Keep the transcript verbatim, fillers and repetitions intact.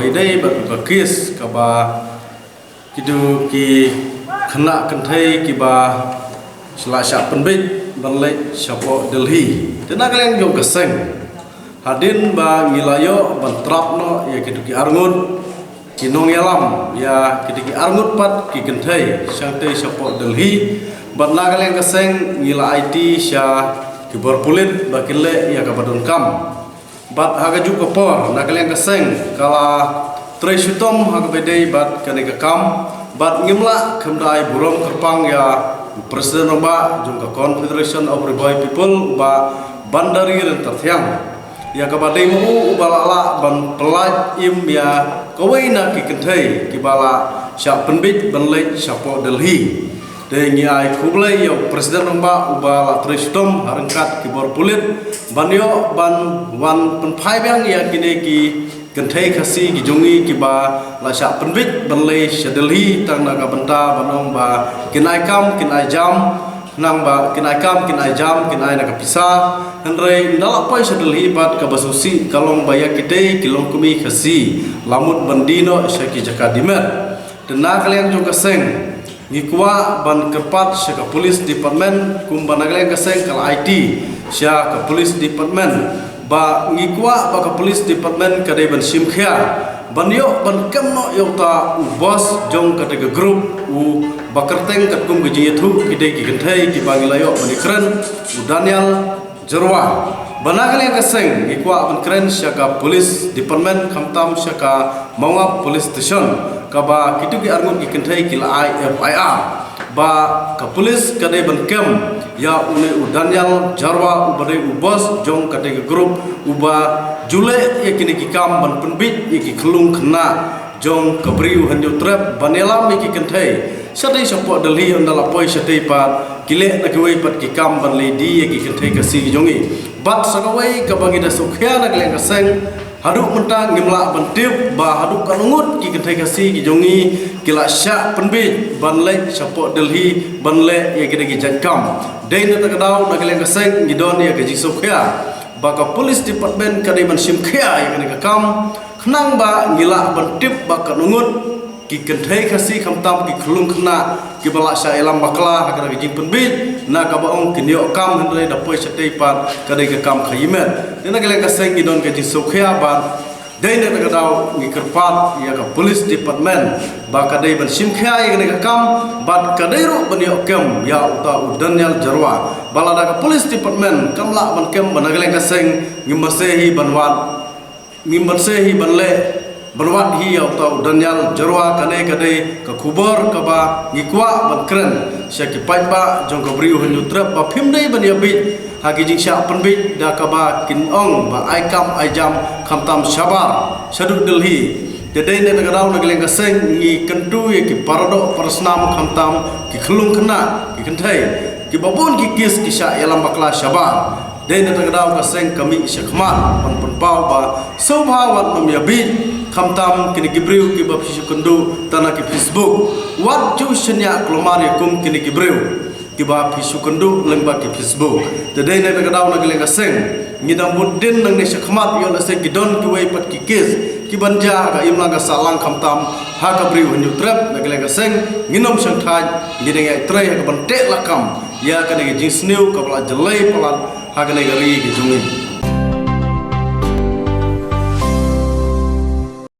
Dei bad ka kes kaba kito ki khynnah kynthei kiba la shah pynbeit ban leit shapoh Delhi. Te na ka liang jong ka seng, hadien ba ngi la ïoh ban trap noh ïa kito ki arngut ki nongïalam ïa kito ki arngut pat ki kynthei shangtei shapoh Delhi, bad na ka liang ka seng ngi la aiti sha ki bor pulit ba kin leh ïa kaba donkam. Bad ha kajuh ka por na ka liang ka seng ka la trei shitom ha kaba dei bad kane ka kam, bad ngim lah khlem da ai burom kyrpang ïa u President rangbah jong ka Confederation of Ri Bhoi People, u Bah Bhandari Ryntathiang, ïa kaba dei ma u uba la lah ban pyllait im ïa kawei na ki kynthei kiba la shah pynbeit ban leit shapoh Delhi. Te ngi ai khublei ïa u President rangbah uba la trei shitom ha ryngkat ki bor pulit ban ïoh ban wan pynphai biang ïa kine ki kynthei Khasi ki jong ngi kiba la shah pynbeit ban leit sha Delhi tang na ka bynta ban ong ba kin ai kam kin ai jam, khnang ba kin ai kam kin ai jam kin ai na ka pisa. Hynrei ynda la poi sha Delhi pat kaba sngewsih ka long ba ïa kitei ki longkmie Khasi la mut ban die noh sha ki jaka die met. Te na ka liang jong ka seng ngi kwah ban kyrpad sha ka police department, kumba na ka liang ka seng ka la aiti sha ka police department, ba ngi kwah ba ka police department ka dei ban shim khia ban ïoh ban kem noh ïa uta u boss jong kata ka group uba kyrteng katkum ka jingïathuh ki dei ki kynthei kiba ngi la ïoh ban ïakren, u Daniel Jyrwa. Ba na ka liang ka seng ngi kwah ban kren sha ka police department khamtam sha ka Mawngap police station kaba kito ki arngut ki kynthei ki la ai F I R ba ka police ka dei ban kem ïa une u Daniel Jyrwa uba dei u boss jong kata ka group uba ju leh ïa kine ki kam ban pynbeit ïa ki khyllung khynnah jong ka Bri u Hynñiewtrep ban ïalam ïa ki kynthei shatei shapoh Delhi, ynda la poi shatei pat ki leh na kiwei pat ki kam ban leh die ïa ki kynthei Khasi ki jong ngi. Bad sa kawei kaba ngi da sngewkhia na ka liang ka seng, haduh mynta ngim lah ban tip ba haduh katno ngut ki kynthei Khasi ki jong ngi ki la shah pynbeit ban leit shapoh Delhi ban leh ïa kine ki jait kam. Dei na kata ka daw na ka liang ka seng ngi don ïa ka jingsngewkhia ba ka police department ka dei ban shim khia ïa kane ka kam khnang ba ngi lah ban tip ba katno ngut ki kynthei Khasi khamtam ki khyllung khynnah kiba la shah ïalam bakla ha kane ka jingpynbeit na kaba ong kin ïoh kam, hynrei da poi shatei pat ka dei ka kam khaïi met. Te na ka liang ka seng ngi don ka jingsngewkhia bad dei na kata ka daw ngi kyrpad ïa ka police department ba ka dei ban shim khia ïa kane ka kam bad ka dei ruh ban ïoh kem ïa uta u Daniel Jyrwa. Ba lada ka police department kam lah ban kem ba na ka liang ka seng ngim banse hi ban wad ngim banse hi ban leh ban wad hi ïa uta u Daniel Jyrwa. Kane ka dei ka khubor kaba ngi kwah ban kren sha ki paidbah jong ka Bri u Hynñiewtrep ba phim dei ban ïabit ha ki jingshah pynbeit da kaba kin ong ba ai kam ai jam khamtam shabar shaduh Delhi. Te dei na kata ka daw na ka liang ka seng ngi kyntu ïa ki paradoh parasnam khamtam ki khyllung khynnah ki kynthei kiba bun ki kes ki shah ïalam bakla shabar. Dei na kata ka daw ka seng ka mih sha khmat ban pynpaw ba sngewbha wat nym ïabit khamtam kine ki briew kiba phi shu kynduh tang na ki Facebook. Wat ju shaniah kulmar ïa kum kine ki briew kiba phi shu kynduh lyngba ki Facebook. Te dei na kata ka daw na ka liang ka seng ngi dang bud dien nangne sha khmat ïoh lehse ki don kiwei pat ki kes kiban jia ha ka imlang ka sahlang khamtam ha ka Bri u Hynñiewtrep. Na ka liang ka seng ngin ym shang thait, ngi dang ïai trei ha kaban teh lakam ïa kane ka jingsniew kaba la jlei palat ha kane ka ri ka jong ngi.